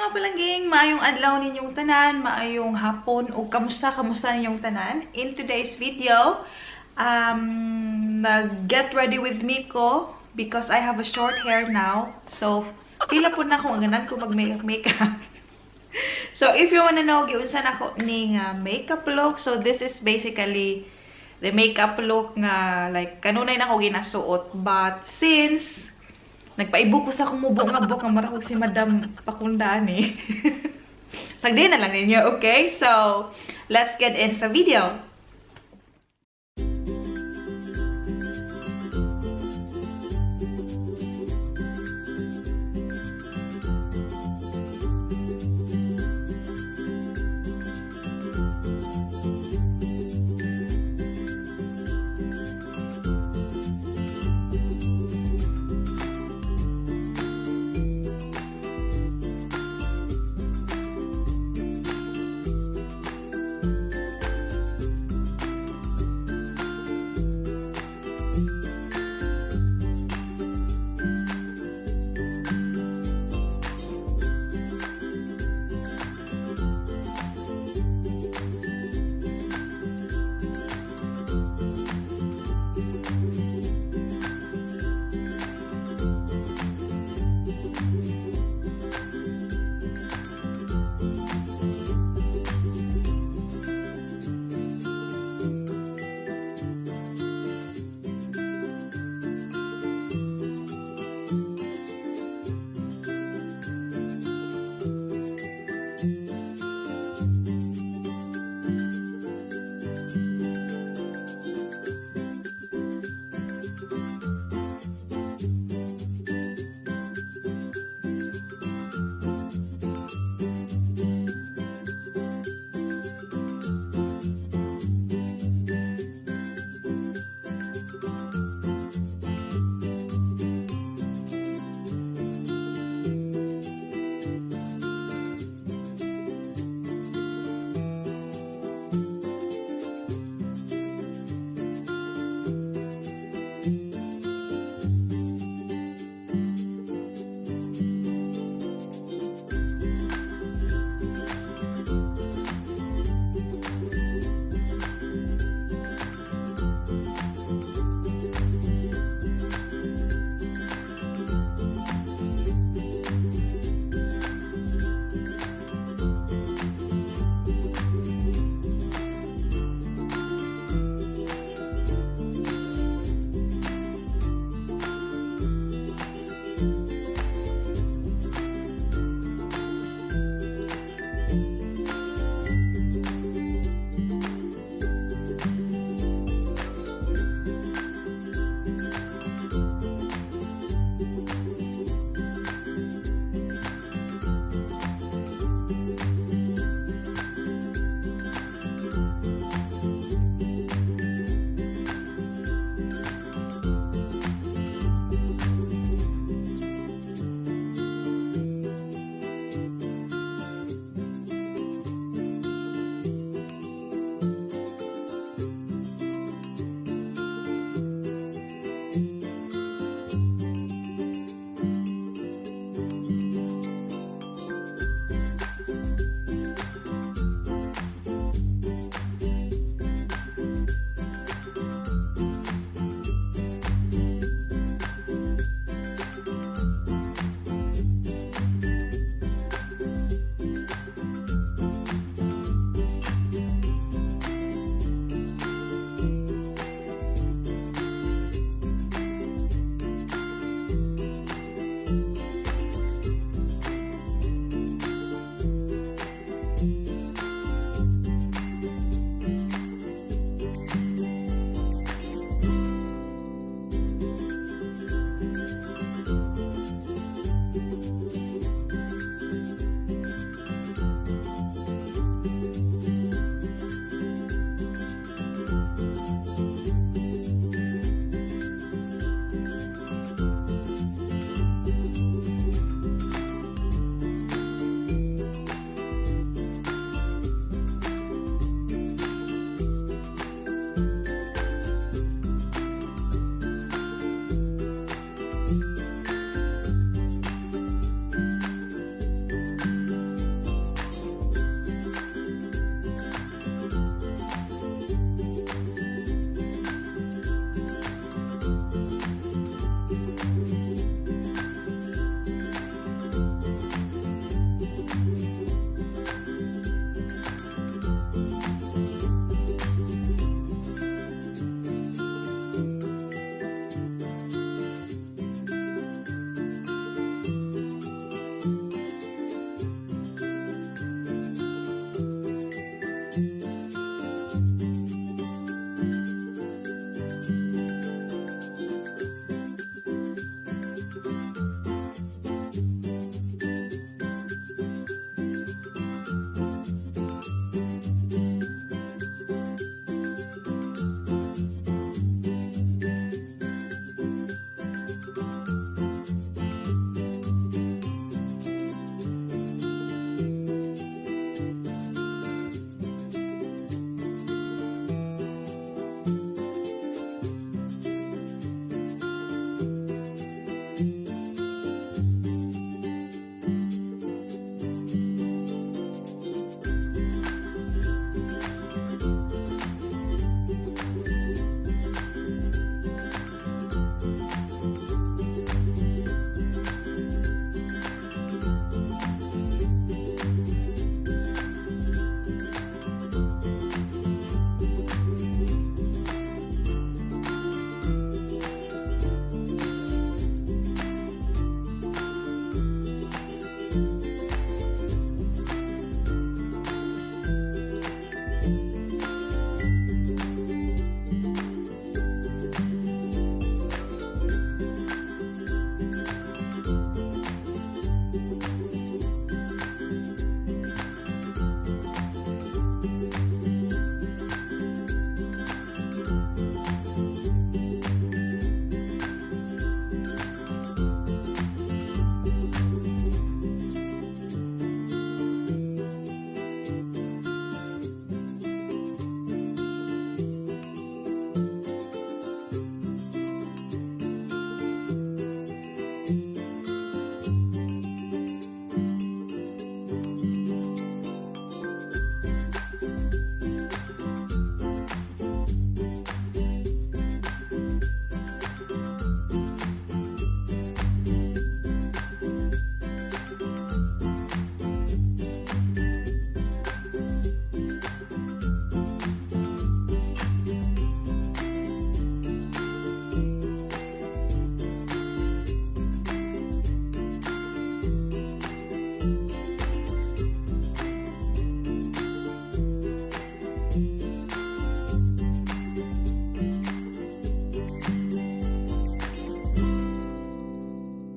Mga palangging! Maayong adlaw ninyong tanan, maayong hapon, o kamusta, kamusta ninyong tanan. In today's video, nag-get ready with me ko because I have a short hair now. So, pila po na akong ganan ko mag-makeup makeup. So, if you wanna know, giunsa nako ning makeup look. So, this is basically the makeup look nga like kanunay na ko ginasuot. But since nagpaibo ko sa akong mubo nga buhok nga mura ko si Madam Pakundani, tagdi na lang ninyo, okay? So, let's get in sa video.